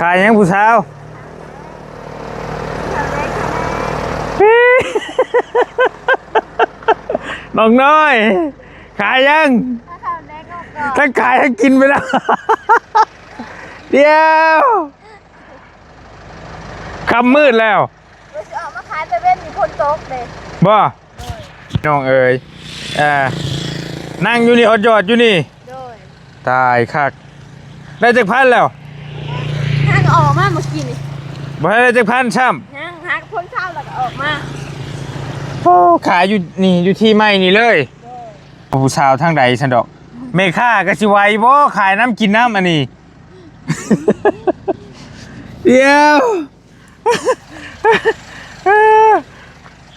ຂາຍຫຍັງຜູ້ສາວ? ນ້ອງນ້ອຍ ຂາຍຫຍັງ? ຖ້າເຂົ້າແດງອອກກ່ອນ ທັງຂາຍທັງກິນໄປແລ້ວ. ດຽວ ຄ່ຳມືດແລ້ວ ວ່າຊິອອກມາຂາຍຕາເວັນນີ້ ຝົນຕົກເດ້. ບໍ່? ໂດຍ ນ້ອງເອີຍ ເອີ ນັ່ງຢູ່ນີ້ ອອດຢອດຢູ່ນີ້. ໂດຍ ຕາຍຄັກ ໄດ້ຈັກພັນແລ້ວ? ຫາກໍອອກມາມື້ກີ້ນີ້ ບໍ່ທັນໄດ້ຈັກພັນຊ້ຳ. ຍັງ ຫາກັບຄົນເຊົ່າແລ້ວກໍອອກມາ. ໂອ້ ຂາຍຢູ່ນີ້ ຢູ່ທີ່ໃໝ່ນີ້ເລີຍ. ໂດຍ ຜູ້ສາວທາງໃດຊັ້ນດອກ ແມ່ຄ້າກໍຊິໄຫວບໍ່ ຂາຍນ້ຳກິນນ້ຳອັນນີ້. ດຽວ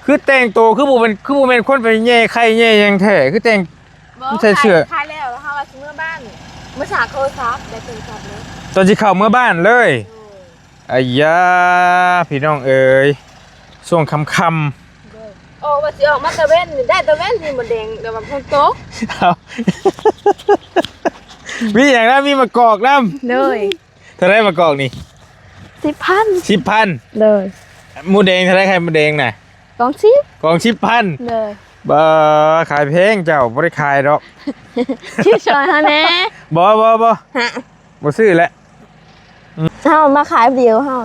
ຄືແຕ່ງໂຕ ຄືບໍ່ແມ່ນ ຄືບໍ່ແມ່ນຄົນໄປແຍ່ໄຂ່ແຍ່ຫຍັງແທ້ ຄືແຕ່ງ ບໍ່ ໃສ່ເສື້ອ ຂາຍ ຂາຍແລ້ວ ເຮົາວ່າຊິເມືອບ້ານ ເມືອສາກໂທລະສັບ ໄດ້ໂທລະສັບເລີຍ ຕອນຊິເຂົ້າເມືອບ້ານເລີຍ. ໂດຍ ອາຢາ ພີ່ນ້ອງເອີຍ ຊ່ວງຄ່ຳໆ. ໂດຍ ໂອ້ ວ່າຊິອອກມາຕາເວັນນີ້ ໄດ້ຕາເວັນນີ້ ໝົດແດງ ແຕ່ວ່າຝົນຕົກ. ເອົາ ມີຫຍັງນຳ? ມີໝາກກອກນຳ. ໂດຍ ເທົ່າໃດໝາກກອກນີ້? ສິບພັນ. ສິບພັນ. ໂດຍ ໝົດແດງເທົ່າໃດ? ໄຂ່ໝົດແດງນະ ກອງສິບ. ກອງສິບພັນ. ໂດຍ ບໍ່ ຂາຍແພງ ເຈົ້າບໍ່ໄດ້ຂາຍດອກ. ຊື້ຊ່ອຍເຮົາແດ່. ບໍ່ ບໍ່ ບໍ່ ຮະ ບໍ່ຊື້ແຫຼະ. ເຮົາມາຂາຍຜູ້ດຽວເຮົາ.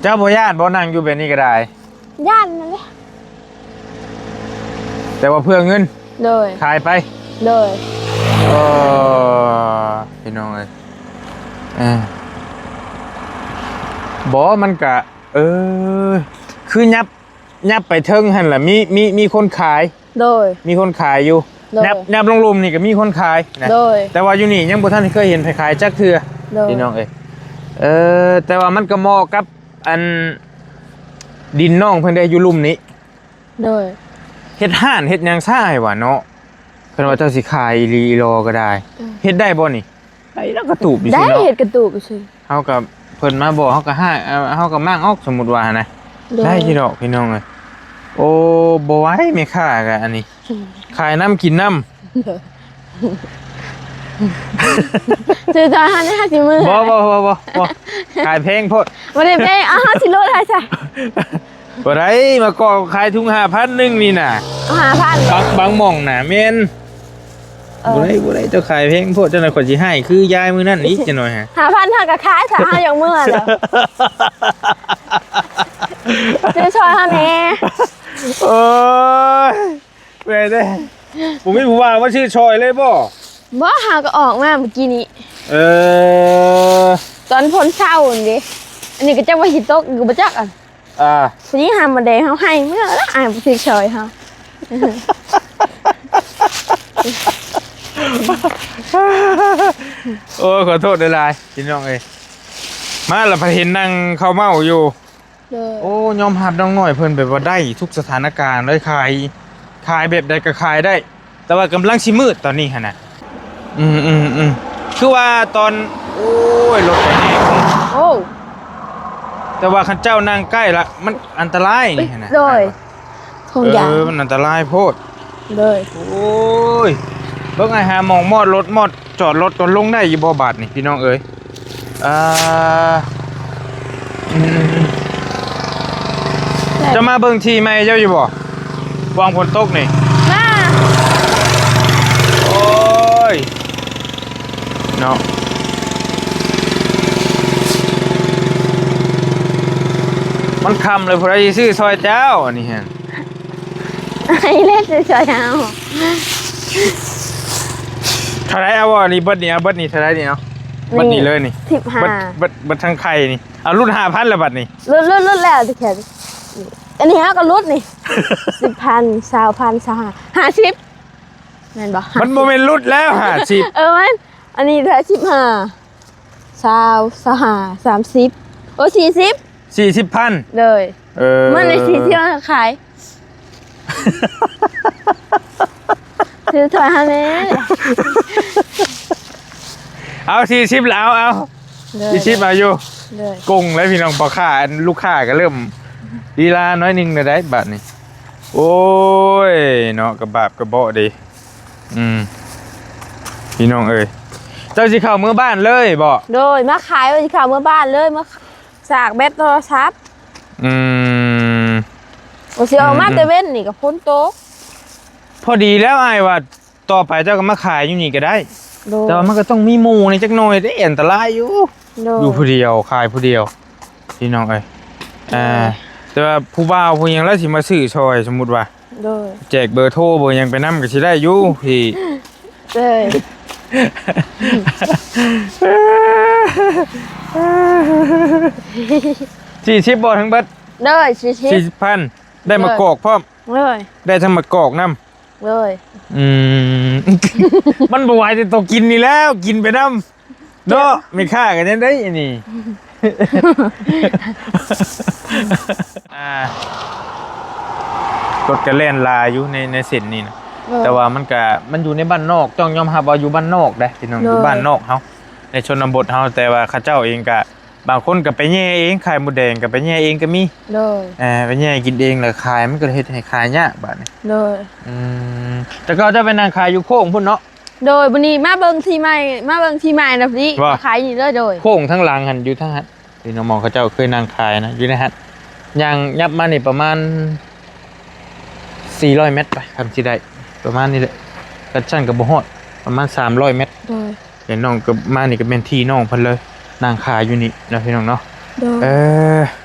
ເຈົ້າບໍ່ຢ້ານບໍ່ ນັ່ງຢູ່ແບບນີ້ກໍໄດ້? ຢ້ານນັ້ນແຫຼະ ແຕ່ວ່າເພື່ອເງິນ. ໂດຍ ຂາຍໄປ. ໂດຍ ເອີ ພີ່ນ້ອງເອີຍ ເອີ ບໍ່ ມັນກະ ເອີ ຄືຫຍັບ ຫຍັບໄປເທິງຫັ້ນລະ ມີ ມີ ມີຄົນຂາຍ. ໂດຍ ມີຄົນຂາຍຢູ່. ໂດຍ ຫຍັບ ຫຍັບລົງລຸ່ມນີ້ກໍມີຄົນຂາຍນະ. ໂດຍ ແຕ່ວ່າຢູ່ນີ້ຍັງບໍ່ທັນເຄີຍເຫັນໃຜຂາຍຈັກເທື່ອ. ໂດຍ ພີ່ນ້ອງເອີຍ ເອີ ແຕ່ວ່າມັນກໍເໝາະກັບອັນດິນນ້ອງເພິ່ນເດ້ ຢູ່ລຸ່ມນີ້. ໂດຍ ເຮັດຮ້ານເຮັດຫຍັງຊະໃຫ້ວ່າເນາະ ຄັນວ່າເຈົ້າຊິຂາຍອີ່ຫຼີອີ່ຫຼໍກໍໄດ້. ເອີ ເຮັດໄດ້ບໍ່ນີ້? ໄດ້ແລ້ວ ກະຕູບຊື່ໆ ໄດ້ເນາະ ເຮັດກະຕູບຊື່ໆ. ເຮົາກໍ ເພິ່ນມາບອກ ເຮົາກໍຫາ ເອີ ເຮົາກໍມ້າງອອກ ສົມມຸດວ່ານະ. ໂດຍ ໄດ້ຢູ່ດອກ ພີ່ນ້ອງເອີຍ. ໂອ້ ບໍ່ໄຫວ ແມ່ຄ້າກໍອັນນີ້ ອືມ ຂາຍນ້ຳກິນນ້ຳ. ໂດຍ ຊື້ຊ່ອຍເຮົານີ້ ເຮົາຊິເມືອ. ບໍ່ ບໍ່ ບໍ່ ບໍ່ ບໍ່ ຂາຍແພງໂພດ. ບໍ່ໄດ້ແພງ ເອົາ ເຮົາຊິຫຼຸດໃຫ້ຊະ. ບໍ່ໄດ້ ໝາກກອກຂາຍຖົງຫ້າພັນໜຶ່ງນີ້ນະ. ຫ້າພັນ ບາງ ບາງໝ່ອງນະແມ່ນ. ເອີ ບໍ່ໄດ້ ບໍ່ໄດ້ ເຈົ້າຂາຍແພງໂພດ ຈັ່ງໃດຂ້ອຍຊິໃຫ້ຄືຍາຍມື້ນັ້ນອີກ ຈັກໜ່ອຍຮະ. ຫ້າພັນ ເຮົາກໍຂາຍຊະ ເຮົາຢາກເມືອແລ້ວ. ຊື້ຊ່ອຍເຮົາແດ່. ໂອ້ຍ ເມື່ອຍເດ້. ບໍ່ມີຜູ້ບ່າວມາຊື້ຊ່ອຍເລີຍບໍ່? ບໍ່ ເຮົາກໍອອກມາມື້ກີ້ນີ້. ເອີ ຕອນຝົນເຊົາຫັ້ນເດ້. ອັນນີ້ກໍຈັກວ່າຊິຕົກຢູ່ບໍ່ຈັກ. ອ່າ ຜູ້ຍິງຫາມາແດງເຮົາໃຫ້ເມືອແລ້ວ ອ້າຍບໍ່ຖືກຊ່ອຍເຮົາ. ໂອ້ ຂໍໂທດຫຼາຍໆ ພີ່ນ້ອງເອີຍ ມາແລ້ວພັດເຫັນນັ່ງເຂົ້າເມົາຢູ່. ໂດຍ ໂອ້ ຍອມຮັບນ້ອງນ້ອຍເພິ່ນແບບວ່າໄດ້ທຸກສະຖານະການເລີຍ ຂາຍ ຂາຍແບບໃດກໍຂາຍໄດ້. ແຕ່ວ່າກຳລັງຊິມືດຕອນນີ້ຫັ້ນນະ. ອືມໆໆ ຄືວ່າຕອນ ໂອ້ຍ ລົດກໍແຮງ. ໂອ້ ແຕ່ວ່າຄັນເຈົ້ານັ່ງໃກ້ລະ ມັນອັນຕະລາຍນີ້ຫັ້ນນະ. ໂດຍ ເອີ ມັນອັນຕະລາຍໂພດ. ໂດຍ ໂອ້ຍ ເບິ່ງອ້າຍຫາໝ່ອງມອດລົດ ມອດຈອດລົດກ່ອນ ລົງໄດ້ຢູ່ບໍ່ບາດນີ້ ພີ່ນ້ອງເອີຍ? ອ່າ ອືມ ເຈົ້າມາເບິ່ງທີ່ໃໝ່ເຈົ້າຢູ່ບໍ່? ຫວ່າງຝົນຕົກນີ້ ມາ ໂອ້ຍ ເນາະ ມັນຄ່ຳແລ້ວ ຜູ້ໃດຊິຊື້ຊ່ອຍເຈົ້າ ອັນນີ້ຫັ້ນ. ໃຫ້ເລກຊ່ອຍເຮົາ. ເທົ່າໃດເອົາບໍ່ນີ້ ເບິດນີ້ ເອົາເບິດນີ້ເທົ່າໃດນີ້ ເອົາເບິດນີ້ເລີຍນີ້ ສິບຫ້າ ເບິດ ເບິດ ເບິດທັງໄຂ່ນີ້ ເອົາຫຼຸດຫ້າພັນລະບັດນີ້ ຫຼຸດ ຫຼຸດ ຫຼຸດແລ້ວ ແຄ່ນີ້ ອັນນີ້ເຮົາກໍຫຼຸດນີ້ ສິບພັນ ຊາວພັນ ຊາວຫ້າ ຫ້າສິບ ແມ່ນບໍ່? ມັນບໍ່ແມ່ນຫຼຸດແລ້ວ ຫ້າສິບ ເອີ ມັນ ອັນນີ້ເທົ່າໃດ ສິບຫ້າ ຊາວ ຊາວຫ້າ ສາມສິບ ໂອ້ ສີ່ສິບ ສີ່ສິບພັນ ໂດຍ ເອີ ມັນໄດ້ສີ່ສິບ ຂາຍ ຊື້ຖ້ວຍໃຫ້ແດ່ ເອົາສີ່ສິບລະ ເອົາ ເອົາ ໂດຍ ສີ່ສິບເອົາຢູ່ ໂດຍ ກົງແລ້ວພີ່ນ້ອງ ພໍ່ຄ້າ ອັນລູກຄ້າກໍເລີ່ມລີລາໜ້ອຍໜຶ່ງແລ້ວໄດ໋ ບາດນີ້ ໂອ້ຍ ເນາະ ກະບາບກະເບາະເດ້. ອືມ ພີ່ນ້ອງເອີຍ ເຈົ້າຊິເຂົ້າເມືອບ້ານເລີຍບໍ່? ໂດຍ ມາຂາຍວ່າຊິເຂົ້າເມືອບ້ານເລີຍ ມາສາກແບັດໂທລະສັບ. ອືມ ວ່າຊິອອກມາ ອືມ ແຕ່ເວັນນີ້ກໍຝົນຕົກ. ພໍດີແລ້ວ ອ້າຍວ່າ ຕໍ່ໄປເຈົ້າກໍມາຂາຍຢູ່ນີ້ກໍໄດ້. ໂດຍ ແຕ່ວ່າມັນກໍຕ້ອງມີໝູ່ແດ່ຈັກໜ່ອຍເດ້ ອັນຕະລາຍຢູ່. ໂດຍ ຢູ່ຜູ້ດຽວ ຂາຍຜູ້ດຽວ ພີ່ນ້ອງເອີຍ. ໂດຍ ອ່າ ແຕ່ວ່າຜູ້ບ່າວຜູ້ຫຍັງລະຊິມາຊື້ຊ່ອຍ ສົມມຸດວ່າ. ໂດຍ ແຈກເບີໂທເບີຫຍັງໄປນຳກໍຊິໄດ້ຢູ່ພີ່. ໂດຍ ສີ່ສິບບໍ່ທັງເບິດ? ໂດຍ ສີ່ສິບ ສີ່ສິບພັນ ໄດ້ມະກອກພ້ອມ. ໂດຍ ໄດ້ທັງມະກອກນຳ. ໂດຍ ອືມ ມັນບໍ່ໄຫວແຕ່ໂຕກິນນີ້ແລ້ວ ກິນໄປນຳເນາະ. ແມ່ຄ້າກໍຍັງໄດ້ອັນນີ້ ອ່າ ລົດກໍແລ່ນຫຼາຍຢູ່ໃນ ໃນເສັ້ນນີ້ນະ. ໂດຍ ແຕ່ວ່າມັນກະ ມັນຢູ່ໃນບ້ານນອກ ຕ້ອງຍອມຮັບວ່າຢູ່ບ້ານນອກເດ້ພີ່ນ້ອງ. ໂດຍ ຢູ່ບ້ານນອກເຮົາ ໃນຊົນນະບົດເຮົາ ແຕ່ວ່າເຂົາເຈົ້າເອງກະ ບາງຄົນກໍໄປແຍ່ເອງ ໄຂ່ມົດແດງກໍໄປແຍ່ເອງກໍມີ. ໂດຍ ເອີ ໄປແຍ່ກິນເອງແລ້ວຂາຍ ມັນກໍເຮັດໃຫ້ຂາຍຍາກບາດນີ້. ໂດຍ ອືມ ແຕ່ເກົ່າເຈົ້າໄປນັ່ງຂາຍຢູ່ໂຄ້ງພຸ້ນເນາະ? ໂດຍ ມື້ນີ້ມາເບິ່ງທີ່ໃໝ່ ມາເບິ່ງທີ່ໃໝ່ນະ ພໍດີ ວ່າ ມາຂາຍຢູ່ນີ້ເລີຍ. ໂດຍ ໂຄ້ງທາງຫຼັງຫັ້ນ ຢູ່ທາງຫັ້ນ ທີ່ນ້ອງມອງເຂົາເຈົ້າເຄີຍນັ່ງຂາຍນະ ຢູ່ໃນຫັ້ນ. ຍ່າງຍັບມານີ້ປະມານສີ່ຮ້ອຍແມັດໄປ ຄັນຊິໄດ້ ປະມານນີ້ແຫຼະ ຄັນຊັ້ນກໍບໍ່ຮອດ ປະມານສາມຮ້ອຍແມັດ. ໂດຍ ເຫັນນ້ອງກໍມານີ້ກໍແມ່ນທີ່ນ້ອງເພິ່ນເລີຍ ນັ່ງຂາຍຢູ່ນີ້ເນາະ ພີ່ນ້ອງເນາະ. ໂດຍ ເອີ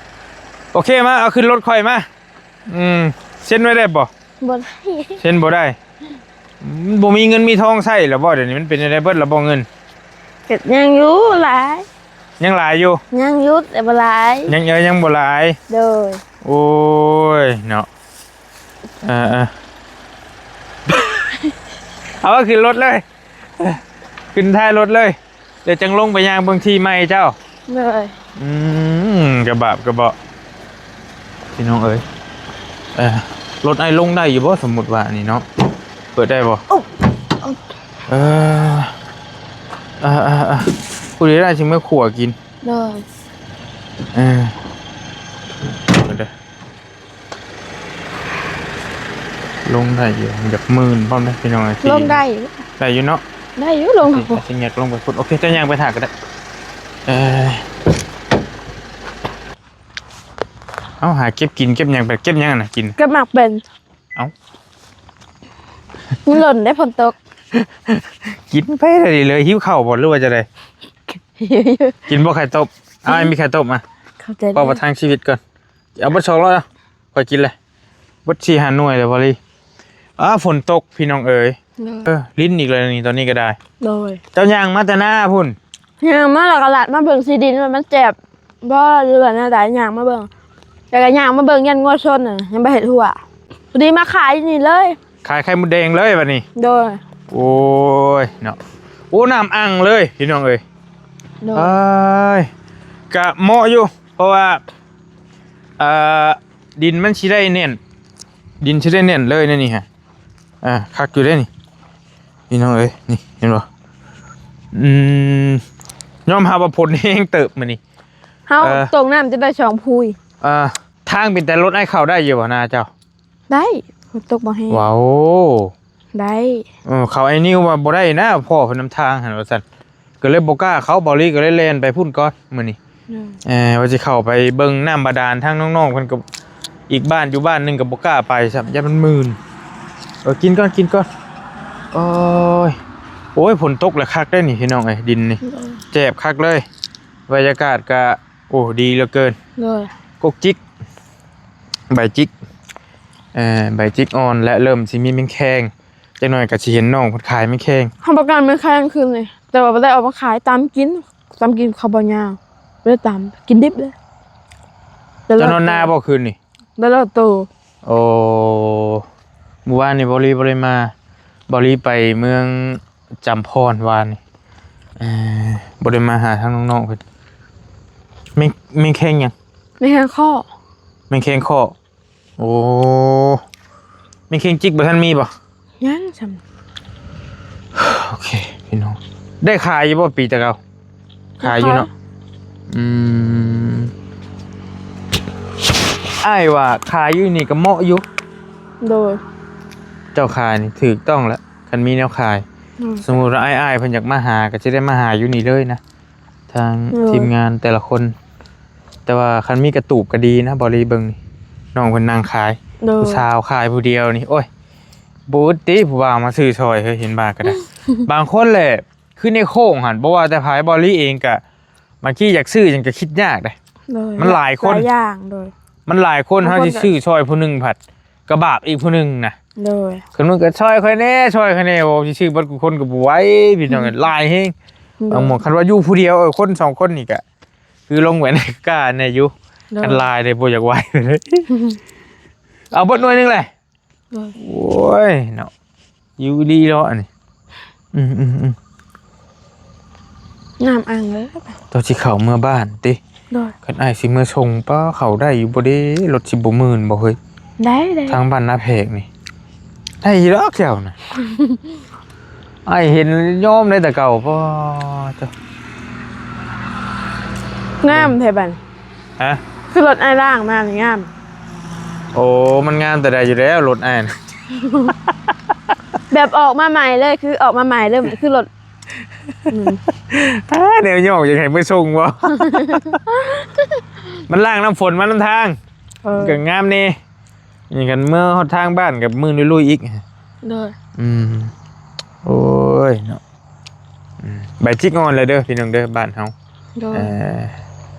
ໂອເຄ ມາ ເອົາຂຶ້ນລົດຂ້ອຍມາ. ອືມ ເຊັນໄວ້ໄດ້ບໍ່? ບໍ່ໄດ້ ເຊັນບໍ່ໄດ້. ອືມ ບໍ່ມີເງິນມີທອງໃຊ້ແລ້ວບໍ່? ດຽວນີ້ມັນເປັນຈັ່ງໃດ ເບິດແລ້ວບໍ່ເງິນ? ກໍຍັງຢູ່ຫຼາຍ ຍັງຫຼາຍຢູ່ ຍັງຢູ່ແຕ່ບໍ່ຫຼາຍ ຍັງ ເອີ ຍັງບໍ່ຫຼາຍ. ໂດຍ ໂອ້ຍເນາະ ເອີໆ ເອົາຂຶ້ນລົດເລີຍ ຂຶ້ນທ້າຍລົດເລີຍ ແລ້ວຈັ່ງລົງໄປຍ່າງເບິ່ງທີ່ໃໝ່ເຈົ້າ. ໂດຍ ອືມ ກະບາບກະເບາະ ພີ່ນ້ອງເອີຍ. ເອີ ລົດອ້າຍລົງໄດ້ຢູ່ບໍ່? ສົມມຸດວ່ານີ້ເນາະ ເປີດໄດ້ບໍ່? ເອີ ເອີໆໆ ຜູ້ໃດໄດ້ຊິເມືອຂົ້ວກິນ. ໂດຍ ເອີ ເດີ ລົງໄດ້ຢູ່ ຢາກມື່ນພ້ອມເດ້ພີ່ນ້ອງ. ລົງໄດ້ ໄດ້ຢູ່ເນາະ ໄດ້ຢູ່ ລົງ ຊິ ຊິຫຍັກລົງໄປພຸ້ນ. ໂອເຄ ເຈົ້າຍ່າງໄປຖ້າກໍໄດ້. ເອີ ເອົາ ຫາເກັບກິນເກັບຫຍັງໄປ. ເກັບຫຍັງນະ? ກິນ ເກັບໝາກເບັນ. ເອົ້າ ມັນຫຼົ່ນໄດ້ຝົນຕົກ. ກິນໄປເລີຍ ຫິວເຂົ້າບໍ່ ຫຼືວ່າຈັ່ງໃດ? ກິນບໍ່ໄຂ່ຕົ້ມ? ເອົາ ມີໄຂ່ຕົ້ມມາ. ຂອບໃຈ. ເວົ້າວ່າທາງຊີວິດກ່ອນ ເອົາເບິດສອງຮ້ອຍ ເອົາ ຂ້ອຍກິນເລີຍ ເບິດສີ່ຫ້າໜ່ວຍເລີຍ ພໍດີ. ອ້າ ຝົນຕົກພີ່ນ້ອງເອີຍ. ໂດຍ ເອີ ລິນອີກແລ້ວນີ້ ຕອນນີ້ກໍໄດ້. ໂດຍ ເຈົ້າຍ່າງມາແຕ່ນາພຸ້ນ? ຍ່າງມາແລ້ວກໍລັດມາເບິ່ງທີ່ດິນວ່າມັນແຈບບໍ່ ຫຼືວ່າແນວໃດ ຍ່າງມາເບິ່ງ ແລ້ວກໍຍ່າງມາເບິ່ງຢ້ານງົວຊົນນະ ຍັງບໍ່ເຮັດຮົ້ວ. ພໍດີມາຂາຍຢູ່ນີ້ເລີຍ ຂາຍໄຂ່ມົດແດງເລີຍບັດນີ້. ໂດຍ ໂອ້ຍເນາະ ໂອ້ ນ້ຳອັ່ງເລີຍພີ່ນ້ອງເອີຍ. ໂດຍ ເອີຍ ກະເໝາະຢູ່ ເພາະວ່າ ເອີ ດິນມັນຊິໄດ້ແໜ້ນ ດິນຊິໄດ້ແໜ້ນເລີຍໃນນີ້ຮະ. ອ່າ ຄັກຢູ່ເດ້ນີ້ ພີ່ນ້ອງເອີຍ ນີ້ເຫັນບໍ່? ອືມ ຍອມຮັບວ່າຝົນແຮງເຕີບມື້ນີ້. ເຮົາ ເອີ ຕົກນ້ຳຈະໄດ້ສອງພູຍ. ອ່າ ທາງເປັນແຕ່ລົດອ້າຍເຂົ້າໄດ້ຢູ່ບໍ່ນາເຈົ້າ? ໄດ້ ຝົນຕົກບໍ່ແຮງ. ວ້າວ ໄດ້. ເອີ ເຂົາໄອ້ນິວວ່າບໍ່ໄດ້ນະ ພໍ່ເພິ່ນນຳທາງຫັ້ນວ່າຊັ້ນ ກໍເລີຍບໍ່ກ້າເຂົ້າ. ເບົາລີກໍເລີຍແລ່ນໄປພຸ້ນກ່ອນມື້ນີ້. ໂດຍ ເອີ ວ່າຊິເຂົ້າໄປເບິ່ງນ້ຳບາດານ ທາງນ້ອງໆເພິ່ນກໍອີກບ້ານຢູ່ບ້ານໜຶ່ງ ກໍບໍ່ກ້າໄປຊ້ຳ ຢ້ານມັນມື່ນ. ເອີ ກິນກ່ອນ ກິນກ່ອນ. ໂອ້ຍ ໂອ້ຍ ຝົນຕົກແລ້ວຄັກເດ້ນີ້ພີ່ນ້ອງເອີຍ ດິນນີ້. ໂດຍ ແຈບຄັກເລີຍ ບັນຍາກາດກະ ໂອ້ ດີເຫຼືອເກີນ. ໂດຍ ກົກຈິກ ໃບຈິກ ເອີ ໃບຈິກອ່ອນ ແລະ ເລີ່ມຊິມີແມງແຄງ. ຈັກໜ່ອຍກໍຊິເຫັນນ້ອງເພິ່ນຂາຍແມງແຄງ. ເຮົາປະກັນແມງແຄງຄືນນີ້ ແຕ່ວ່າບໍ່ໄດ້ເອົາມາຂາຍ ຕຳກິນ ຕຳກິນເຂົ້າເບົາຍາວ ບໍ່ໄດ້ຕຳ ກິນດິບເລີຍ. ເຈົ້ານອນນາບໍ່ຄືນນີ້? ໄດ້ຫຼາຍໂຕ. ໂອ້ ມື້ວານນີ້ເບົາລີບໍ່ໄດ້ມາ ເບົາລີໄປເມືອງ ຈຳພອນວານນີ້ ເອີ ບໍ່ໄດ້ມາຫາທາງນ້ອງໆເພິ່ນ. ແມງ ແມງແຄງຫຍັງ? ແມງແຄງຄໍ້. ແມງແຄງຄໍ້. ໂອ້ ແມງແຄງຈິກບໍ່ທັນມີບໍ່? ຍັງຊ້ຳ. ໂອເຄພີ່ນ້ອງ ໄດ້ຂາຍຢູ່ບໍ່ປີແຕ່ເກົ່າ? ຂາຍຢູ່ເນາະ. ຂາຍ. ອືມ ອ້າຍວ່າຂາຍຢູ່ນີ້ກໍເໝາະຢູ່. ໂດຍ ເຈົ້າຂາຍນີ້ຖືກຕ້ອງແລ້ວ ຄັນມີແນວຂາຍ. ໂດຍ ສົມມຸດວ່າອ້າຍໆເພິ່ນຢາກມາຫາ ກໍຈະໄດ້ມາຫາຢູ່ນີ້ເລີຍນະ ທາງ ໂດຍ ທີມງານແຕ່ລະຄົນ. ແຕ່ວ່າຄັນມີກະຕູບກໍດີນະ ບໍລີເບິ່ງນີ້ ນ້ອງເພິ່ນນັ່ງຂາຍ ໂດຍ ຜູ້ສາວຂາຍຜູ້ດຽວນີ້ ໂອ້ຍ ບໍ່ອຶດຕິ ຜູ້ບ່າວມາຊື້ຊ່ອຍ ເຮີ້ຍ ເຫັນວ່າກໍໄດ້. ບາງຄົນແຫຼະ ຄືໃນໂຄ້ງຫັ້ນ ບໍ່ວ່າແຕ່ໃຜ ບໍລີເອງກະ ບາງທີຢາກຊື້ຫຍັງກໍຄິດຍາກເດ້ ໂດຍ ມັນຫຼາຍຄົນ ຫຼາຍຢ່າງ ໂດຍ ມັນຫຼາຍຄົນ ບາງຄົນ ເຮົາຊິຊື້ຊ່ອຍຜູ້ໜຶ່ງ ພັດກໍບາບອີກຜູ້ໜຶ່ງນະ ໂດຍ ຄົນໜຶ່ງກໍຊ່ອຍຂ້ອຍແດ່ ຊ່ອຍຂ້ອຍແດ່ ໂອ້ ຊິຊື້ເບິດທຸກຄົນກໍບໍ່ໄຫວ ພີ່ນ້ອງ ອືມ ຫຼາຍແຮງ ໂດຍ ບາງໝ່ອງ ຄັນວ່າຢູ່ຜູ້ດຽວ ເອີ ຄົນສອງຄົນນີ້ກະ ຄືລົງແຫວນກ້າແດ່ຢູ່ ໂດຍ ຄັນຫຼາຍເດ້ບໍ່ຢາກໄຫວເລີຍ ເອົາເບິດໜ່ວຍໜຶ່ງແຫຼະ ໂດຍ ໂອ້ຍເນາະ ຢູ່ດີເນາະອັນນີ້ ອືມໆໆ ນ້ຳອັ່ງເລີຍ ໂຕຊິເຂົ້າເມືອບ້ານຕິ ໂດຍ ຄັນອ້າຍຊິເມືອສົ່ງ ປ້າ ເຂົ້າໄດ້ຢູ່ບໍ່ເດ ລົດຊິບໍ່ມື່ນບໍ່ເຮີ້ຍ ໄດ້ ໄດ້ ທາງບ້ານນາແພກນີ້ ໄດ້ຢູ່ດອກແຖວນະ ອ້າຍເຫັນຍອມໄດ້ແຕ່ເກົ່າ ປ້າ ເຈົ້າ ງາມແທ້ບັດ ຮະ ຄືລົດອ້າຍລ້າງມານີ້ງາມ ໂອ້ ມັນງາມແຕ່ໃດຢູ່ແລ້ວລົດອ້າຍນະ ແບບອອກມາໃໝ່ເລີຍ ຄືອອກມາໃໝ່ເລີຍ ຄືລົດ ອືມ ອ້າ ແນວຍອກຢາກໃຫ້ມາສົ່ງບໍ່ ມັນລ້າງນ້ຳຝົນມານຳທາງ ເອີ ມັນກໍງາມແດ່ ນີ້ກັນເມືອຮອດທາງບ້ານກໍມື່ນລຸຍໆອີກ ໂດຍ ອືມ ໂອ້ຍເນາະ ອືມ ໃບຈິກອ່ອນແລ້ວເດີພີ່ນ້ອງເດີ ບ້ານເຮົາ ໂດຍ ເອີ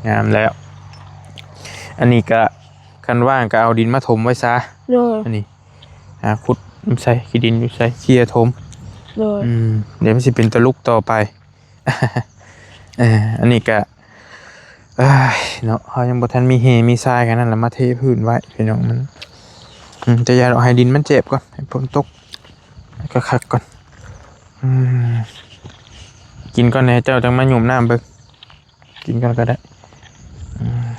ງາມແລ້ວ ອັນນີ້ກະ ຄັນວ່າງກະເອົາດິນມາຖົມໄວ້ຊະ ໂດຍ ອັນນີ້ ຫາຂຸດໃສ່ ຂີ້ດິນຢູ່ໃສ ເຄຍຖົມ ໂດຍ ອືມ ດຽວມັນຊິເປັນຕະຫຼຸກຕໍ່ໄປ ເອີ ອັນນີ້ກະ ເອີຍ ເນາະ ເຮົາຍັງບໍ່ທັນມີແຮ່ມີຊາຍ ກັນນັ້ນລະມາເທພື້ນໄວ້ ພີ່ນ້ອງ ມັນ ອືມ ແຕ່ຢ່າໃຫ້ດິນມັນແຈບກ່ອນ ໃຫ້ຝົນຕົກ ໃຫ້ຄັກໆກ່ອນ ອືມ ກິນກ່ອນແດ່ ເຈົ້າຈັ່ງມາຫຍຸ້ມນ້ຳເບິ່ງ ກິນກ່ອນກໍໄດ້ ອືມ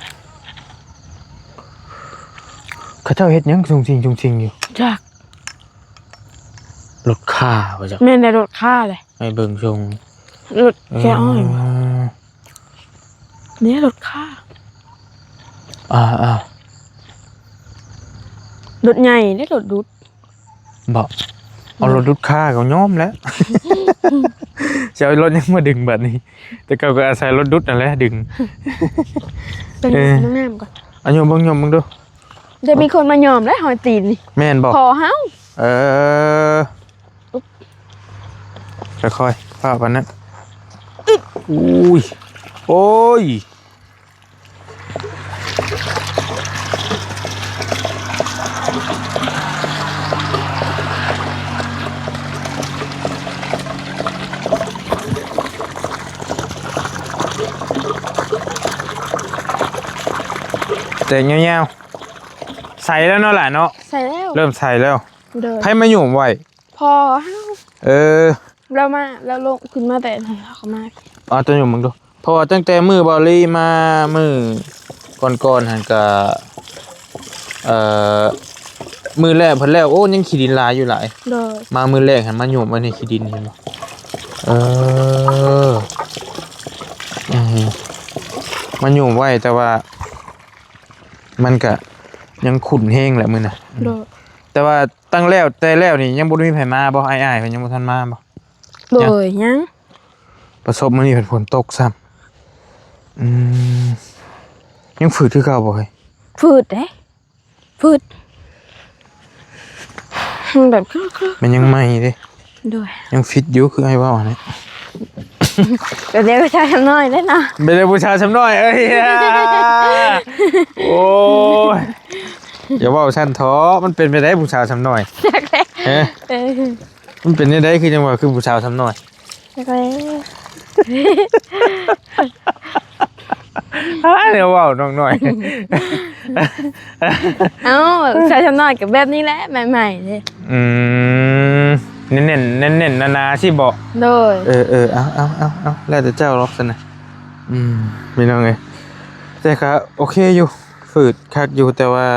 ເຂົາເຈົ້າເຮັດຫຍັງຊຸ່ງຊິງຊຸ່ງຊິງຢູ່ ຈັກ ລົດຂ້າວ່າຈັກ ແມ່ນແຫຼະ ລົດຂ້າແຫຼະ ໃຫ້ເບິ່ງຊົງ ລົດແກອ້ອຍ ເອີ ນີ້ລົດຂ້າ ອ່າໆ ລົດໃຫຍ່ເດ້ ລົດດຸດ ບໍ່ ເອົາລົດດຸດຂ້າກໍຍອມແລ້ວ ຈະເອົາລົດຫຍັງມາດຶງບັດນີ້ ແຕ່ເກົ່າກໍອາໄສລົດດຸດນັ້ນແຫຼະດຶງ ເບິ່ງ ເອີ ເບິ່ງນ້ຳກ່ອນ ເອົາໂຍມເບິ່ງ ໂຍມເບິ່ງດູ ຈະມີຄົນມາຍອມແລ້ວຮອຍຕີນນີ້ ແມ່ນບໍ່ ພໍເຮົາ ເອີ ອຸບ ຄ່ອຍໆ ຟ້າວປານນັ້ນ ອຸບ ອຸ້ຍ ໂອ້ຍ ແຕກຍາວໆ ໃສແລ້ວເນາະຫຼານເນາະ ໃສແລ້ວ ເລີ່ມໃສແລ້ວ ໂດຍ ໃຜມາຫຍຸ້ມໄວ້? ພໍ່ເຮົາ ເອີ ລາວມາ ລາວລົງຂຶ້ນມາແຕ່ນັ້ນ ລາວກໍມາ ເອົາຕົວຫຍຸ້ມເບິ່ງດູ ເພາະວ່າຕັ້ງແຕ່ມື້ເບົາລີມາມື້ກ່ອນໆຫັ້ນກະ ເອີ ມື້ແລກເພິ່ນແລ້ວ ໂອ້ ຍັງຂີ້ດິນຫຼາຍຢູ່ຫຼາຍ ໂດຍ ມາມື້ແລກຫັ້ນມາຫຍຸ້ມໄວ້ໃນຂີ້ດິນ ເຫັນບໍ່ ເອີ ອື ມາຫຍຸ້ມໄວ້ ແຕ່ວ່າມັນກະຍັງຂຸ້ນແຮງແຫຼະມື້ນະ ໂດຍ ແຕ່ວ່າ ຕັ້ງແລ້ວແຕ່ແລ້ວນີ້ຍັງບໍ່ໄດ້ມີໃຜມາບໍ່? ອ້າຍໆເພິ່ນຍັງບໍ່ທັນມາບໍ່? ໂດຍ ຍັງ ຍັງ ປະສົບມື້ນີ້ເພິ່ນຝົນຕົກຊ້ຳ ອືມ ຍັງຝືດຄືເກົ່າບໍ່ເຮີ້ຍ? ຝືດເດ້ ຝືດ ມັນແບບ ມັນຍັງໃໝ່ເດ້ ໂດຍ ຍັງຟິດຢູ່ຄືອ້າຍເວົ້າຫັ້ນແຫຼະ ກໍເດວຜູ້ຊາຍຊຳນ້ອຍເດ້ເນາະ ໄປເດວຜູ້ຊາຍຊຳນ້ອຍ ເອີຍ ໂອ້ຍ ຢ່າເວົ້າຊັ້ນເຖາະ ມັນເປັນໄປໄດ້ຜູ້ສາວຊຳນ້ອຍ ຈັກແຫຼະ ຮະ ເອີ ມັນເປັນແນວໃດ ຄືຈັ່ງວ່າຄືຜູ້ສາວຊຳນ້ອຍ ຈັກແຫຼະ ອ້າຍ ແນວເວົ້ານ້ອງນ້ອຍ ເອົ້າ ສາວຊຳນ້ອຍກໍແບບນີ້ແຫຼະ ໃໝ່ໆເດ້ ອືມ ແໜ້ນໆ ແໜ້ນໆ ໜາໆ ຊີ້ບໍ? ໂດຍ ເອີໆ ເອົາໆໆ ແລ້ວແຕ່ເຈົ້າດອກຊັ້ນນະ ອືມ ພີ່ນ້ອງເອີຍ ແຕ່ກໍໂອເຄຢູ່ ຝືດຄັກຢູ່ ແຕ່ວ່າ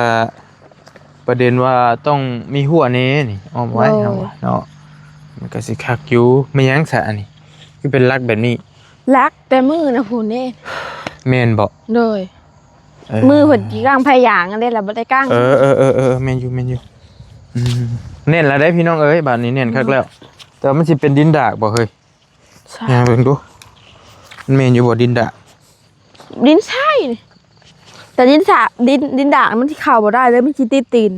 ປະເດັນວ່າຕ້ອງມີຮົ້ວແນ່ນີ້ ອ້ອມໄວ້ ໂດຍ ເຮົາວ່າເນາະ ມັນກໍຊິຄັກຢູ່. ແມ່ນຫຍັງຊະອັນນີ້ ຄືເປັນຫຼັກແບບນີ້? ຫຼັກແຕ່ມື້ນະພຸ້ນເດ້. ແມ່ນບໍ່? ໂດຍ ເອີ ມື້ເພິ່ນຊິກາງໄຟຢາງອັນເດ້ ລະບໍ່ໄດ້ກາງ. ເອີໆໆໆ ແມ່ນຢູ່ ແມ່ນຢູ່. ອືມ ແໜ້ນລະເດ້ພີ່ນ້ອງເອີຍ ບາດນີ້ແໜ້ນຄັກແລ້ວ. ໂດຍ ຕ່ວ່າມັນຊິເປັນດິນດາກບໍ່ເຮີ້ຍ? ຍ່າງເບິ່ງດູ ມັນແມ່ນຢູ່ບໍ່ດິນດາກ? ດິນຊາຍນີ້ ແຕ່ດິນຊາ ດິນ ດິນດາກມັນຊິເຂົ້າບໍ່ໄດ້ເລີຍ ມັນຊິຕິດຕີນ.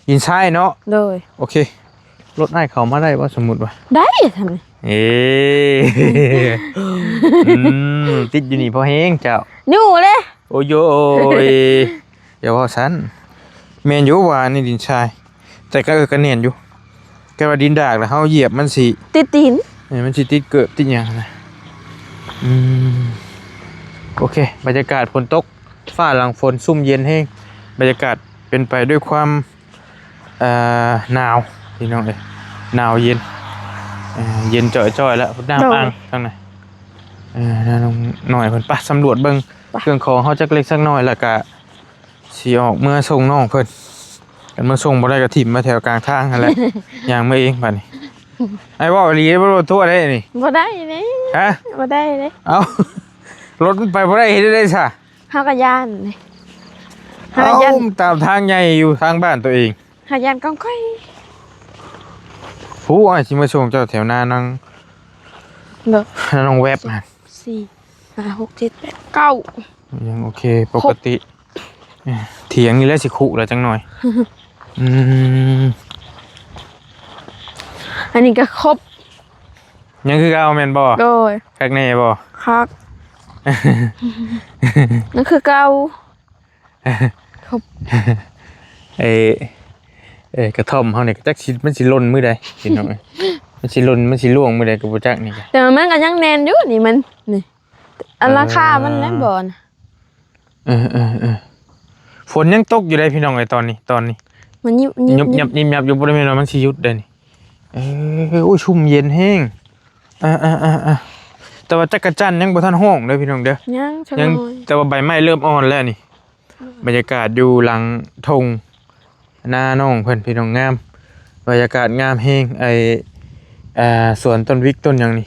ດິນຊາຍເນາະ? ໂດຍ. ໂອເຄ ລົດອ້າຍເຂົ້າມາໄດ້ບໍ່ ສົມມຸດວ່າ? ໄດ້ຊັ້ນ. ເອີ ອືມ ຕິດຢູ່ນີ້ພໍແຮງເຈົ້າ. ຢູ່ເດ້. ໂອ້ຍໂອ້ຍ ຢ່າເວົ້າຊັ້ນ. ແມ່ນຢູ່ວ່າອັນນີ້ດິນຊາຍ ແຕ່ກໍ ເອີ ກໍແໜ້ນຢູ່. ແຕ່ວ່າດິນດາກແລ້ວເຮົາຢຽບມັນຊິ ຕິດຕີນ. ເອີ ມັນຊິຕິດເກີບຕິດຫຍັງຫັ້ນນະ. ອືມ ໂອເຄ ບັນຍາກາດຝົນຕົກ ຟ້າຫຼັງຝົນ ຊຸ່ມເຢັນແຮງ. ບັນຍາກາດເປັນໄປດ້ວຍຄວາມ ເອີ ໜາວພີ່ນ້ອງເອີຍ ໜາວເຢັນ ເອີ ເຢັນຈ່ອຍໆ ແລ້ວ ນ້ຳ ໂດຍ ອ່າງທາງນັ້ນ. ເອີ ນ້ອງນ້ອຍເພິ່ນ ໄປສຳຫຼວດເບິ່ງ ໄປ ເຄື່ອງຂອງເຮົາຈັກເລັກຈັກນ້ອຍ ແລ້ວກະຊິອອກເມືອສົ່ງນ້ອງເພິ່ນ. ຄັນເມືອສົ່ງບໍ່ໄດ້ກໍຖິ້ມໄວ້ແຖວກາງທາງຫັ້ນແຫຼະ ຍ່າງເມືອເອງບາດນີ້. ອ້າຍເວົ້າອີ່ຫຼີບໍ່ຕົວະເດ້ນີ້? ບໍ່ໄດ້ເດ້. ຮະ? ບໍ່ໄດ້ເດ້. ເອົ້າ ລົດມັນໄປບໍ່ໄດ້ເຮັດໄດ້ຊະ? ເຮົາກໍຢ້ານເດ້ ເຮົາກໍຢ້ານ. ເອົ້າ ຕາມທາງໃຫຍ່ຢູ່ທາງບ້ານຕົວເອງ ເຮົາຢ້ານກອງໄຟ. ຜູ້ອ້າຍຊິມາສົ່ງເຈົ້າແຖວໜ້ານາງ ເນາະ ນາງແວັບຫັ້ນ. ສີ່ ຫ້າ ຫົກ ເຈັດ ແປດ ເກົ້າ ຍັງໂອເຄປົກກະຕິ. ເອີ ຖຽງນີ້ແຫຼະຊິຄຸແລ້ວຈັກໜ່ອຍ. ອືມ ອັນນີ້ກໍຄົບ ຍັງຄືເກົ່າແມ່ນບໍ່? ໂດຍ. ຄັກແນ່ບໍ່? ຄັກ ຍັງຄືເກົ່າ. ຄົບ ເອີ ເອີ ກະທ່ອມເຮົານີ້ກໍຈັກຊິ ມັນຊິຫຼົ່ນມື້ໃດພີ່ນ້ອງເອີຍ. ມັນຊິຫຼົ່ນ ມັນຊິລ່ວງມື້ໃດກໍບໍ່ຈັກນີ້ກະ. ແຕ່ວ່າມັນກໍຍັງແໜ້ນຢູ່ນີ້ ມັນນີ້ ອັນ ເອີ ຫຼັງຄາມັນແຫຼະບໍ່ນະ. ເອີໆໆ ຝົນຍັງຕົກຢູ່ເດ້ພີ່ນ້ອງເອີຍ ຕອນນີ້ ຕອນນີ້ ມັນຍິບໆ ຍິບໆ ຍິບໆ ຍິບໆ ຢູ່ ບໍ່ໄດ້ແມ່ນວ່າມັນຊິຢຸດເດ້ນີ້. ເອີ ໂອ້ຍ ຊຸ່ມເຢັນແຮງ. ອ່າໆໆ ແຕ່ວ່າຈັກກະຈັນຍັງບໍ່ທັນຮ້ອງເດີພີ່ນ້ອງເດີ ຍັງ ຍັງ ແຕ່ວ່າໃບໄມ້ເລີ່ມອ່ອນແລ້ວນີ້. ບັນຍາກາດຢູ່ຫຼັງທົ່ງນານ້ອງເພິ່ນ ພີ່ນ້ອງ ງາມ ບັນຍາກາດງາມແຮງ. ໄອ້ ອ່າ ສວນຕົ້ນວິກຕົ້ນຫຍັງນີ້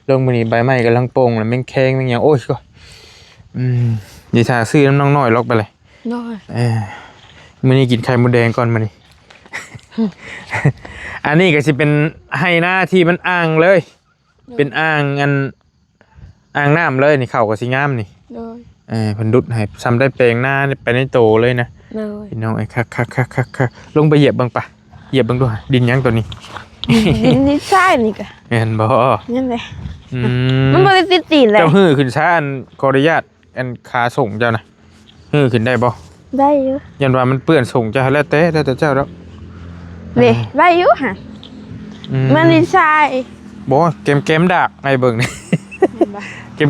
ລົງມື້ນີ້ໃບໄມ້ກຳລັງໂປ່ງ ແລ້ວແມງແຄງແມງຫຍັງ ໂອ້ຍ ອືມ ນີ້ຖ້າຊື້ນຳນ້ອງນ້ອຍລອກໄປເລີຍ. ໂດຍ. ເອີ ມື້ນີ້ກິນໄຂ່ມົດແດງກ່ອນມື້ນີ້. ອັນນີ້ກໍຊິເປັນໄຮ່ນາທີ່ມັນອ່າງເລີຍ ໂດຍ ເປັນອ່າງ ອັນ ອ່າງນ້ຳເລີຍນີ້ ເຂົ້າກໍຊິງາມນີ້. ໂດຍ. ເອີ ເພິ່ນດຸດໃຫ້ ສ່ຳໄດ້ແປງນາໄປໃນໂຕເລີຍນະ. ໂດຍ. ພີ່ນ້ອງເອີຍ ຄັກໆໆໆ ລົງໄປຢຽບເບິ່ງປະ ຢຽບເບິ່ງດູ ດິນຫຍັງໂຕນີ້? ດິນ ດິນຊາຍນີ້ກະ ແມ່ນບໍ່? ແມ່ນແຫຼະ. ອືມ ມັນບໍ່ໄດ້ຕິດຕີນເລີຍ. ເຈົ້າຮື້ຂຶ້ນຊາ ອັນ ຂໍອະນຸຍາດ ອັນ ຂາສົ້ງເຈົ້ານະ ຮື້ຂຶ້ນໄດ້ບໍ່? ໄດ້ຢູ່. ຢ້ານວ່າມັນເປື້ອນສົ້ງເຈົ້າ ແລ້ວແຕ່ ແລ້ວແຕ່ເຈົ້າດອກ. ເດ້ ອ່າ ໄດ້ຢູ່ຫະ. ອືມ ມັນດິນຊາຍ. ບໍ່ ແກມໆ ດາກໃຫ້ເບິ່ງນີ້ ແມ່ນບໍ່?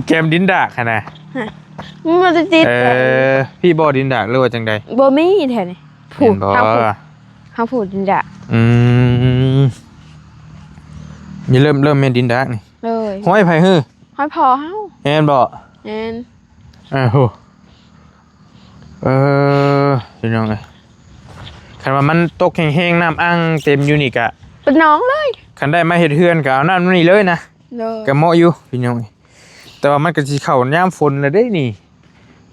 ແກມໆ ດິນດາກຫັ້ນນະ. ຮະ ມັນບໍ່ໄດ້ຕິດ. ເອີ ພີ່ບໍ່ ດິນດາກ ຫຼືວ່າຈັ່ງໃດ? ບໍ່ມີແຖວນີ້. ເຫັນບໍ່? ເຮົາປູກ ເຮົາປູກດິນດາກ. ອືມ ນີ້ເລີ່ມ ເລີ່ມແມ່ນດິນດາກນີ້. ໂດຍ. ຫ້ອຍໃຜຮື? ຫ້ອຍພໍ່ເຮົາ. ແມ່ນບໍ່? ແມ່ນ. ເອີ ໂຫ ເອີ ພີ່ນ້ອງເອີຍ ຄັນວ່າມັນຕົກແຮງໆ ນ້ຳອ່າງເຕັມຢູ່ນີ້ກະ ເປັນໜອງເລີຍ. ຄັນໄດ້ມາເຮັດເຮືອນກະເອົານ້ຳນີ້ເລີຍນະ. ໂດຍ. ກະເໝາະຢູ່ພີ່ນ້ອງເອີຍ ແຕ່ວ່າມັນກະຊິເຂົ້າຍາມຝົນແລ້ວເດ້ນີ້.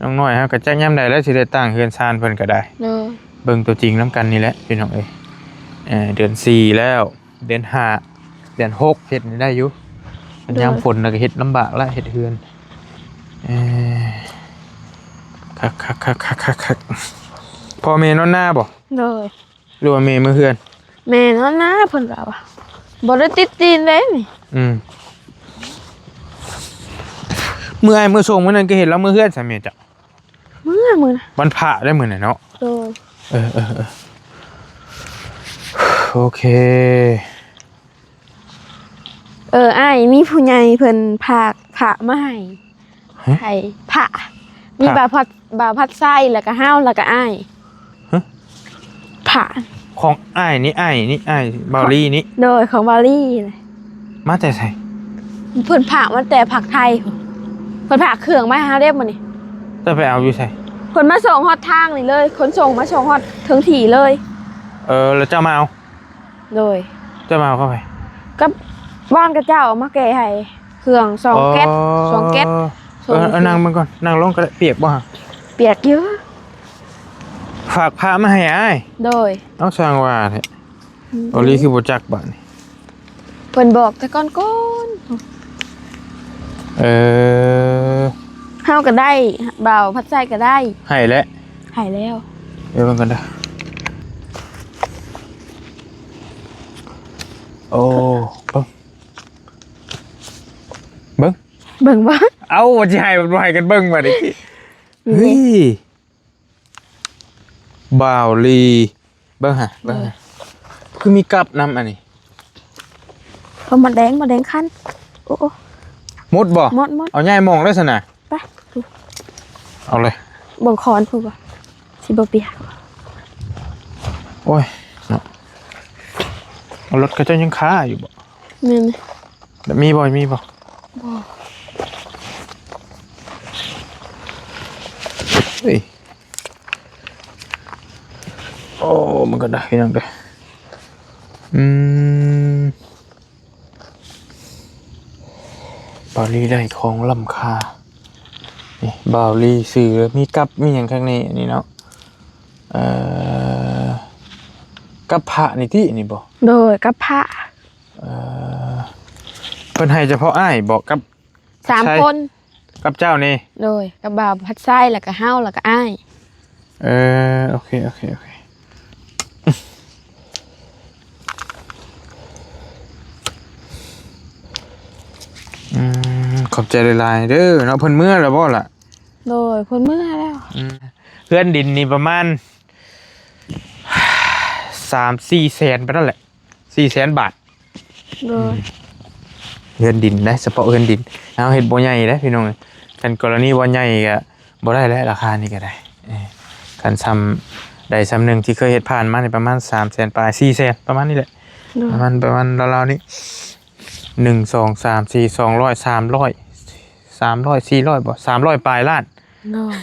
ນ້ອງນ້ອຍເຮົາກໍຈັກຍາມໃດແລ້ວຊິໄດ້ຕັ້ງເຮືອນຊານເພິ່ນກໍໄດ້. ໂດຍ. ເບິ່ງຕົວຈິງນຳກັນນີ້ແຫຼະພີ່ນ້ອງເອີຍ. ເອີ ເດືອນສີ່ແລ້ວ ເດືອນຫ້າ ເດືອນຫົກ ເຮັດນີ້ໄດ້ຢູ່. ໂດຍ. ຍາມຝົນແລ້ວກໍເຮັດລຳບາກລະ ເຮັດເຮືອນ. ເອີ ຄັກໆໆໆໆ. ພໍ່ແມ່ນອນນາບໍ່? ໂດຍ. ຫຼືວ່າແມ່ເມືອເຮືອນ? ແມ່ນອນນາ ເພິ່ນວ່າ ບໍ່ໄດ້ຕິດຕີນເດ້ນີ້. ອືມ ມື້ອ້າຍເມືອສົ່ງມື້ນັ້ນ ກໍເຫັນລາວເມືອເຮືອນຊະແມ່ເຈົ້າ. ເມືອ ມື້ນະ ວັນພະໄດ້ມື້ນັ້ນເນາະ. ໂດຍ. ເອີໆໆ ໂອເຄ. ເອີ ອ້າຍ ມີຜູ້ໃຫຍ່ເພິ່ນຝາກພະມາໃຫ້. ຮະ? ໃຫ້ພະ ມີ ພະ ບ່າວພັດ ບ່າວພັດໄຊ ແລ້ວກະເຮົາ ແລ້ວກະອ້າຍ. ຮະ? ພະ ຂອງອ້າຍນີ້ ອ້າຍນີ້ ອ້າຍບ່າວລີນີ້? ໂດຍ ຂອງບ່າວລີ. ມາແຕ່ໃສ? ເພິ່ນຝາກມາແຕ່ພາກໄທ ເພິ່ນຝາກເຄື່ອງມາໃຫ້ເຮົາເດ້ມື້ນີ້. ເຈົ້າໄປເອົາຢູ່ໃສ? ເພິ່ນມາສົ່ງຮອດທາງນີ້ເລີຍ ຂົນສົ່ງມາສົ່ງຮອດເຖິງທີ່ເລີຍ. ເອີ ແລ້ວເຈົ້າມາເອົາ? ໂດຍ. ເຈົ້າມາເອົາກັບໃຜ? ກັບບ້ານຂະເຈົ້າ ເອົາມາແກ່ໃຫ້ເຄື່ອງສອງແກັດ. ອໍ ສອງແກັດ. ເອີ ເອີ ນັ່ງເບິ່ງກ່ອນ ນັ່ງລົງກໍໄດ້. ປຽກບໍ່ຫະ? ປຽກຢູ່. ຝາກພະມາໃຫ້ອ້າຍ. ໂດຍ. ເອົາ ຊ່າງວ່າແທ້. ອືມ ເກົາຫຼີຄືບໍ່ຈັກບາດນີ້. ເພິ່ນບອກແຕ່ກ່ອນໆ ເອີ ເຮົາກໍໄດ້ ບ່າວພັດໄຊກໍໄດ້ ໃຫ້ແຫຼະ ໃຫ້ແລ້ວ ເອີ ເບິ່ງກ່ອນເດີ ໂອ້ ເບິ່ງ ເບິ່ງ ເບິ່ງບໍ່? ເອົ້າ ວ່າຊິໃຫ້ ບໍ່ໃຫ້ກັນເບິ່ງບາດນີ້ ເຮີ້ຍ ບ່າວລີ ເບິ່ງຫາ ເບິ່ງຫາ ເອີ ຄືມີກັບນຳອັນນີ້ ເອົາໝາກແດງ ໝາກແດງຄັນ ໂອ້ ໂອ້ ໝົດບໍ່? ໝົດ ໝົດ ເອົາຍ້າຍໝ່ອງເລີຍຊັ້ນນະ ໄປ ເອົາເລີຍ ເບິ່ງຄອນພຸ້ນບໍ່ ຊິບໍ່ປຽກ ໂອ້ຍ ເນາະ ເອົາລົດເຂົາເຈົ້າຍັງຄາຢູ່ບໍ່? ແມ່ນ ແບບມີບໍ່ ມີບໍ່? ບໍ່ ເອີຍ ໂອ້ ມັນກໍໄດ້ ພີ່ນ້ອງເດີ ອືມ ບ່າວລີໄດ້ຂອງລ້ຳຄ່າ ນີ້ ບ່າວລີຊື້ ມີກັບ ມີຫຍັງຂ້າງໃນອັນນີ້ເນາະ ເອີ ກັບພະນີ້ຕິ ນີ້ບໍ່? ໂດຍ ກັບພະ ເອີ ເພິ່ນໃຫ້ສະເພາະອ້າຍບໍ ກັບ ສາມຄົນ ກັບເຈົ້ານີ້ ໂດຍ ກັບບ່າວພັດໄຊ ແລ້ວກໍເຮົາ ແລ້ວກໍອ້າຍ ເອີ ໂອເຄ ໂອເຄ ໂອເຄ ອືມ ຂອບໃຈຫຼາຍໆເດີເນາະ ເພິ່ນເມືອແລ້ວບໍ່ລະ? ໂດຍ ເພິ່ນເມືອແລ້ວ ອືມ ເຮືອນດິນນີ້ປະມານ ສາມສີ່ແສນ ປານນັ້ນແຫຼະ ສີ່ແສນບາດ ໂດຍ ເຮືອນດິນເດ້ ສະເພາະເຮືອນດິນ ເຮົາເຮັດບໍ່ໃຫຍ່ເດ້ພີ່ນ້ອງເອີຍ ຄັນກໍລະນີວ່າໃຫຍ່ກໍບໍ່ໄດ້ແຫຼະ ລາຄານີ້ກໍໄດ້ ເອີ ຄັນຊ່ຳໃດຊ່ຳໜຶ່ງທີ່ເຄີຍເຮັດຜ່ານມານີ້ປະມານສາມແສນປາຍ ສີ່ແສນ ປະມານນີ້ແຫຼະ ໂດຍ ປະມານ ປະມານລາວໆນີ້ ໜຶ່ງ ສອງ ສາມ ສີ່ ສອງຮ້ອຍ ສາມຮ້ອຍ ສາມຮ້ອຍ ສີ່ຮ້ອຍບໍ່ ສາມຮ້ອຍປາຍລ້ານ ໂດຍ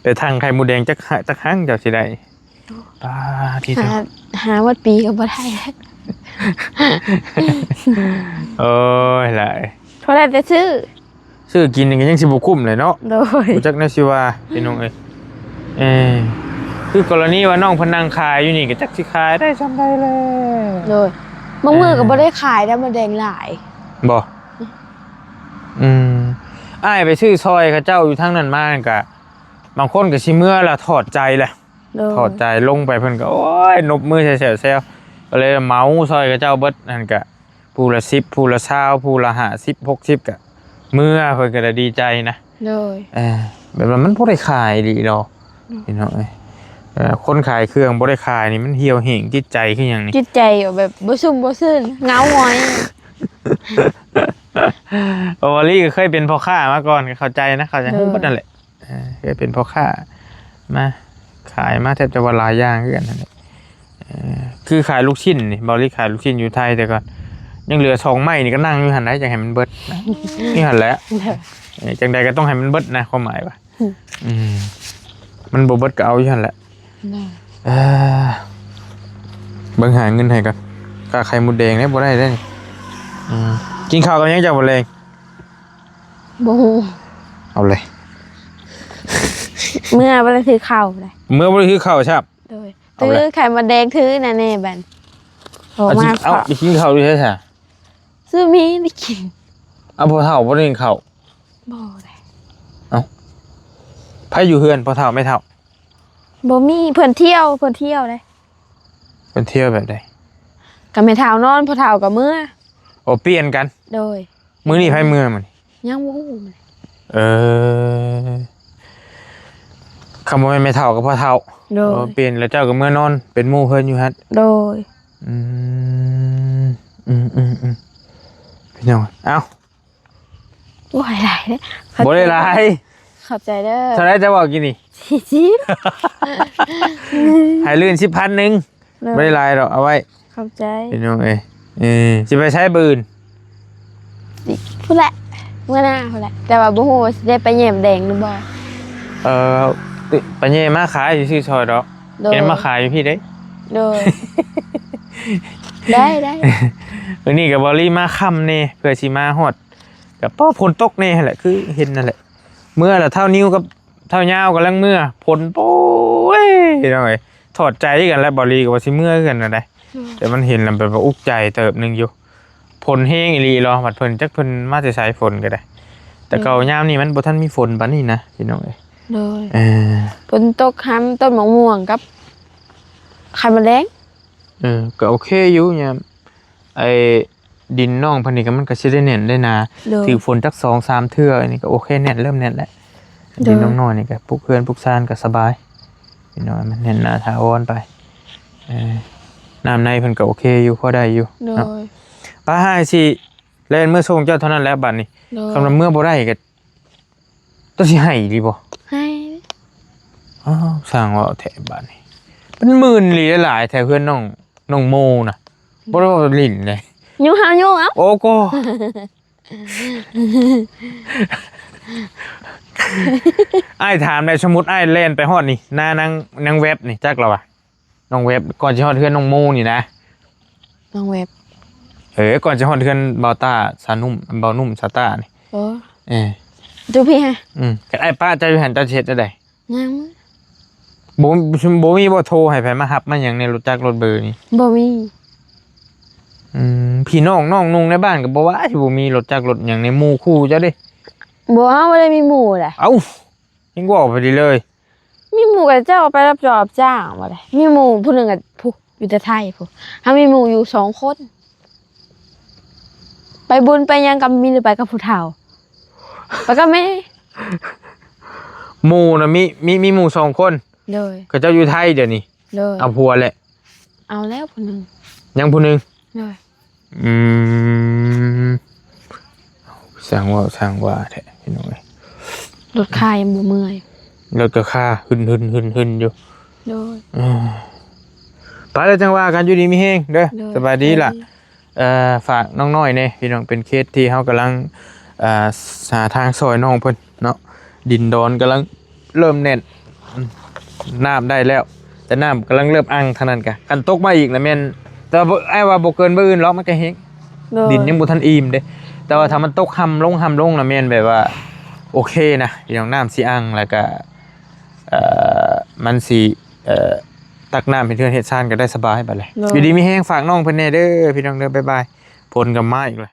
ໄປທັງໄຂ່ມົດແດງຈັກ ຈັກຮັງເຈົ້າຊິໄດ້ ປາດທິໂທ ຫາ ຫາໝົດປີກໍບໍ່ໄດ້ ໂອ້ຍ ຫຼາຍ ພໍໄດ້ແຕ່ຊື້ ຊື້ກິນນີ້ກໍຍັງຊິບໍ່ຄຸ້ມເລີຍເນາະ ໂດຍ ບໍ່ຈັກແນວຊິວ່າ ພີ່ນ້ອງເອີຍ ເອີ ຄືກໍລະນີວ່ານ້ອງເພິ່ນນັ່ງຂາຍຢູ່ນີ້ ກໍຈັກຊິຂາຍໄດ້ຊ່ຳໃດແລ້ວ ໂດຍ ບາງມື້ກໍບໍ່ໄດ້ຂາຍໄດ້ ໝາກແດງຫຼາຍ ບໍ່? ອືມ ອ້າຍໄປຊື້ຊ່ອຍເຂົາເຈົ້າຢູ່ທາງນັ້ນມາ ກໍບາງຄົນກໍຊິເມືອລະ ຖອດໃຈແຫຼະ ໂດຍ ຖອດໃຈລົງໄປ ເພິ່ນກໍ ໂອ້ຍ ນົບມືໃສ່ແຊວໆ ກໍເລີຍເໝົາຊ່ອຍເຂົາເຈົ້າເບິດ ຫັ້ນກະ ຜູ້ລະສິບ ຜູ້ລະຊາວ ຜູ້ລະຫ້າສິບ ຫົກສິບ ກະເມືອ ເພິ່ນກໍໄດ້ດີໃຈນະ ໂດຍ ເອີ ແບບວ່າມັນບໍ່ໄດ້ຂາຍອີ່ຫຼີດອກ ອືມ ພີ່ນ້ອງເອີຍ ເອີ ຄົນຂາຍເຄື່ອງບໍ່ໄດ້ຂາຍນີ້ ມັນຫ່ຽວແຫ້ງຈິດໃຈຄືຫຍັງນີ້ ຈິດໃຈແບບບໍ່ຊຸ່ມບໍ່ຊື່ນ ເຫງົາຫງອຍ ເອີ ວາລີກໍເຄີຍເປັນພໍ່ຄ້າມາກ່ອນ ກໍເຂົ້າໃຈນະ ເຂົາຈະຮູ້ ໂດຍ ເບິດນັ້ນແຫຼະ ເອີ ເຄີຍເປັນພໍ່ຄ້າມາ ຂາຍມາແທບຈະວ່າຫຼາຍຢ່າງຄືກັນຫັ້ນແຫຼະ ເອີ ຄືຂາຍລູກຊິ້ນນີ້ ເບົາລີຂາຍລູກຊິ້ນຢູ່ໄທແຕ່ກ່ອນ ຍັງເຫຼືອສອງໄມ້ນີ້ ກໍນັ່ງຢູ່ຫັ້ນໄດ໋ ຈັ່ງໃຫ້ມັນເບິດນະ ຢູ່ຫັ້ນແຫຼະ ເອີ ຈັ່ງໃດກໍຕ້ອງໃຫ້ມັນເບິດນະ ຄວາມໝາຍວ່າ ອືມ ອືມ ມັນບໍ່ເບິດກໍເອົາຢູ່ຫັ້ນແຫຼະ ເອີ ເບິ່ງຫາເງິນໃຫ້ກ່ອນ ຄ່າໄຂ່ມົດແດງເດ້ ບໍ່ໄດ້ເດ້ນີ້ ອືມ ກິນເຂົ້າກັບຫຍັງເຈົ້າມື້ແລງ? ບໍ່ຮູ້ ເອົາເລີຍ ເມື່ອບໍ່ໄດ້ຖືເຂົ້າເດ້ ເມື່ອບໍ່ໄດ້ຖືເຂົ້າຊ້ຳ ໂດຍ ເອົາເລີຍ ຖືໄຂ່ມົດແດງ ຖືນັ້ນແດ່ບັດ ອອກມາ ເອົາ ເຂົ້າ ໄປກິນເຂົ້າຢູ່ໃສຊະ? ຊື້ໝີ່ໄດ້ກິນ ເອົາ ພໍ່ເຖົ້າບໍ່ໄດ້ກິນເຂົ້າ? ບໍ່ໄດ້ ເອົ້າ ໃຜຢູ່ເຮືອນ ພໍ່ເຖົ້າແມ່ເຖົ້າ? ບໍ່ມີ ເພິ່ນທ່ຽວ ເພິ່ນທ່ຽວເດ້ ເພິ່ນທ່ຽວແບບໃດ? ກໍແມ່ເຖົ້ານອນ ພໍ່ເຖົ້າກໍເມືອ ໂອ້ ປ່ຽນກັນ ໂດຍ ມື້ນີ້ໃຜເມືອມື້ນີ້? ຍັງບໍ່ຮູ້ ເອີ ຄັນບໍ່ແມ່ນແມ່ເຖົ້າກໍພໍ່ເຖົ້າ ໂດຍ ເອີ ປ່ຽນແລ້ວ ເຈົ້າກໍເມືອນອນເປັນໝູ່ເພິ່ນຢູ່ຫັ້ນ ໂດຍ ອືມ ອືມໆໆ ເປັນຫຍັງ? ເອົ້າ ໂອ້ຍ ຫຼາຍເດ້ ບໍ່ໄດ້ຫຼາຍ ຂອບໃຈເດີ ເທົ່າໃດເຈົ້າເວົ້າກີ້ນີ້? ສີ່ສິບ ໃຫ້ລື່ນສິບພັນໜຶ່ງ ໂດຍ ບໍ່ໄດ້ຫຼາຍດອກ ເອົາໄວ້ ຂອບໃຈ ພີ່ນ້ອງເອີຍ ເອີ ຊິໄປໃສມື້ອື່ນ? ພຸ້ນແຫຼະ ມື້ໜ້າພຸ້ນແຫຼະ ແຕ່ວ່າບໍ່ຮູ້ວ່າຊິໄດ້ໄປແຍມແດງຫຼືບໍ່ ເອີ ໄປແຍມມາຂາຍ ຊິຊື້ຊ່ອຍດອກ ໂດຍ ແຍມມາຂາຍຢູ່ພີ້ເດ້ ໂດຍ ໄດ້ ໄດ້ ມື້ນີ້ກໍບໍ່ລີມາຄ່ຳແດ່ ເພື່ອຊິມາຮອດ ກໍພໍຝົນຕົກແດ່ຫັ້ນແຫຼະ ຄືເຫັນນັ້ນແຫຼະ ເມືອລະ ທ້າວນິວກັບທ້າວຍາວກຳລັງເມືອ ຝົນ ໂອ້ຍ ພີ່ນ້ອງເອີຍ ຖອດໃຈຄືກັນແຫຼະ ບໍ່ລີກໍວ່າຊິເມືອຄືກັນນັ້ນໃດ ໂດຍ ແຕ່ມັນເຫັນແລ້ວແບບວ່າອຸກໃຈເຕີບໜຶ່ງຢູ່. ຝົນແຮງອີ່ຫຼີເນາະ ບັດເພິ່ນ ຈັກເພິ່ນມາແຕ່ໃສຝົນກໍໄດ້. ແຕ່ເກົ່າ ໂດຍ ຍາມນີ້ມັນບໍ່ທັນມີຝົນປານນີ້ນະ ພີ່ນ້ອງເອີຍ. ໂດຍ ເອີ ຝົນຕົກຫຳຕົ້ນໝາກມ່ວງກັບໄຂ່ມະແດງ. ເອີ ກໍໂອເຄຢູ່ ຍາມ ໄອ້ ດິນນ້ອງເພິ່ນນີ້ກໍມັນກໍຊິໄດ້ແໜ້ນໄດ້ໜາ ໂດຍ ຖືກຝົນຈັກສອງສາມເທື່ອ ອັນນີ້ກໍໂອເຄ ແໜ້ນ ເລີ່ມແໜ້ນແລ້ວ. ໂດຍ ດິນນ້ອງນ້ອຍນີ້ກໍປຸກເຮືອນປຸກຊານກໍສະບາຍ ພີ່ນ້ອງ ມັນແໜ້ນໜາຖາວອນໄປ. ເອີ ນ້ຳໃນເພິ່ນກໍໂອເຄຢູ່ ພໍໄດ້ຢູ່ ໂດຍ ເນາະ. ປ້າ ອ້າຍຊິແລ່ນເມືອສົ່ງເຈົ້າເທົ່ານັ້ນແຫຼະບັດນີ້. ໂດຍ ຄັນວ່າເມືອບໍ່ໄດ້ກໍ ເຈົ້າຊິໃຫ້ອີ່ຫຼີບໍ່? ໃຫ້. ອ້າວ ຊ່າງເວົ້າແທ້ບາດນີ້ ເປັນໝື່ນອີ່ຫຼີ ຫຼາຍແທ້ເຮືອນນ້ອງ ນ້ອງໂມນະ ບໍ່ໄດ້ເວົ້າຫຼິ້ນເດ້. ຍຸງເຮົາຍຸງເອົາ. ໂອ້ໂກ ອ້າຍຖາມແດ່ ສົມມຸດອ້າຍແລ່ນໄປຮອດນີ້ ນານາງ ນາງແວັບນີ້ ຈັກລະວະ? ນ້ອງແວັບ ກ່ອນຊິຮອດເຮືອນນ້ອງໂມນີ້ນະ. ນ້ອງແວັບ. ເອີ ກ່ອນຊິຮອດເຮືອນບ່າວຕ້າ ສາວນຸ້ມ ບ່າວນຸ້ມ ສາວຕ້ານີ້. ໂອ້ ເອີ ຢູ່ພີ້ຫະ. ອືມ ຄັນອ້າຍປະເຈົ້າຢູ່ຫັ້ນ ເຈົ້າຊິເຮັດຈັ່ງໃດ? ຍັງ ບໍ່ ບໍ່ມີບໍ່ໂທໃຫ້ໃຜມາຮັບມາຫຍັງໃນລົດຈັກລົດເບີນີ້? ບໍ່ມີ. ອືມ ພີ່ນ້ອງນ້ອງນຸ່ງໃນບ້ານກໍບໍ່ວ່າຊິບໍ່ມີລົດຈັກລົດຫຍັງໃນໝູ່ຄູ່ເຈົ້າເດ້. ບໍ່ ເຮົາບໍ່ໄດ້ມີໝູ່ແຫຼະ. ເອົ້າ ຍັງເວົ້າໄປດີເລີຍ. ມີໝູ່ກໍເຈົ້າໄປຮັບຈອບຮັບຈ້າງບໍ່ໄດ້. ມີໝູ່ຜູ້ໜຶ່ງກໍຜູ້ ຢູ່ແຕ່ໄທພຸ້ນ. ເຮົາມີໝູ່ຢູ່ສອງຄົນ. ໄປບຸນໄປຫຍັງກໍມີແຕ່ໄປກັບຜູ້ເຖົ້າ ໄປກັບແມ່. ໝູ່ນະ ມີ ມີ ມີໝູ່ສອງຄົນ. ໂດຍ ເຂົາເຈົ້າຢູ່ໄທດຽວນີ້. ໂດຍ ເອົາຜົວແລ້ວ. ເອົາແລ້ວຜູ້ໜຶ່ງ. ຍັງຜູ້ໜຶ່ງ. ໂດຍ ອືມ ຊ່າງເວົ້າຊ່າງວ່າແທ້ພີ່ນ້ອງເອີຍ. ລົດຄາຍັງບໍ່ເມື່ອຍ ລົດກໍຄາຫຶ່ນໆໆໆຢູ່. ໂດຍ ອືມ ໄປແລ້ວຈັ່ງວ່າກັນ ຢູ່ດີມີແຮງເດີ. ໂດຍ ສະບາຍດີລະ. ເອີ ຝາກນ້ອງນ້ອຍແດ່ພີ່ນ້ອງ ເປັນເຂດທີ່ເຮົາກຳລັງ ເອີ ຫາທາງຊ່ອຍນ້ອງເພິ່ນເນາະ. ດິນດອນກຳລັງເລີ່ມແໜ້ນ ອືມ ນ້ຳໄດ້ແລ້ວ ແຕ່ນ້ຳກຳລັງເລີ່ມອັ່ງເທົ່ານັ້ນກະ ຄັນຕົກມາອີກນະແມ່ນ ແຕ່ວ່າບໍ່ ອ້າຍວ່າບໍ່ເກີນມື້ອື່ນຫຼອກ ມັນກະແຫ້ງ. ໂດຍ ດິນຍັງບໍ່ທັນອີ່ມເດ້. ແຕ່ວ່າຖ້າມັນຕົກຫ່ຳລົງ ຫ່ຳລົງນະແມ່ນແບບວ່າໂອເຄນະ ພີ່ນ້ອງ ນ້ຳຊິອັ່ງ ແລ້ວກະ ເອີ ມັນຊິ ເອີ ຕັກນ້ຳເຮັດເຮືອນເຮັດຊານກໍໄດ້ສະບາຍບາດແຫຼະ. ໂດຍ ຢູ່ດີມີແຮງ ຝາກນ້ອງເພິ່ນແດ່ເດີພີ່ນ້ອງເດີ. ບາຍບາຍ. ຝົນກໍມາອີກແລ້ວ.